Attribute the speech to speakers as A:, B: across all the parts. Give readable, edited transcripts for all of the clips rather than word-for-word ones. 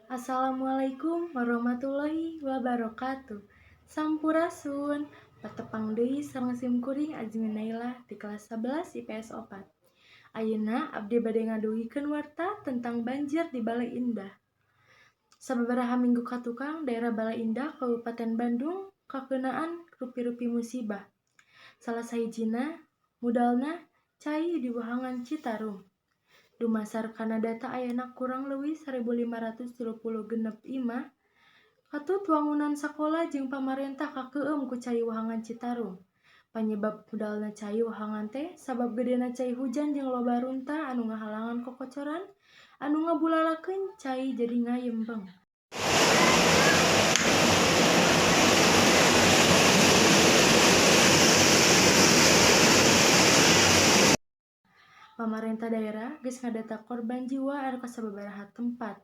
A: Assalamualaikum warahmatullahi wabarakatuh. Sampurasun. Patepang deui sareng simkuring Azmi Naila di kelas 11 IPS 4. Ayeuna abdi bade ngadugikeun warta tentang banjir di Balai Indah. Sababaraha minggu katukang, daerah Balai Indah, Kabupaten Bandung, kakeunaan rupi-rupi musibah. Salah sahijina mudalna cai di wahangan Citarum. Dumasar kana data, ayana kurang leuwih 1536 imah katut wangunan sakola jeung pamarentah kakeueum ku cai wahangan Citarum. Panyebab mudalna cai wahangan teh sabab gedena cai hujan jeung loba runtah anu ngahalangan kokocoran anu ngabulalakeun cai jadi ngayembeng. Pamarentah daerah geus ngadata korban jiwa anu ka sababaraha tempat.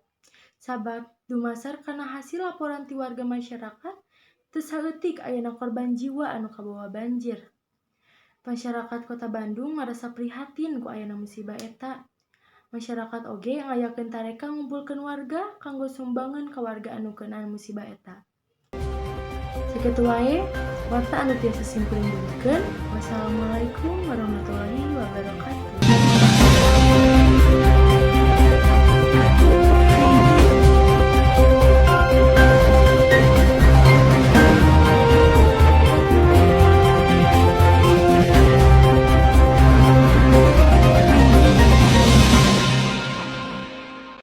A: Sabab dumasar kana hasil laporan ti warga masyarakat, teu saeutik ayana korban jiwa anu kabawa banjir. Masyarakat Kota Bandung ngarasa prihatin ku ayana musibah eta. Masyarakat oge ngayakeun tareka ngumpulkeun warga kanggo sumbangan ka warga anu keunaan musibah eta. Sakitu wae warta anu tiasa simkuring dugikeun. Wassalamualaikum warahmatullahi wabarakatuh.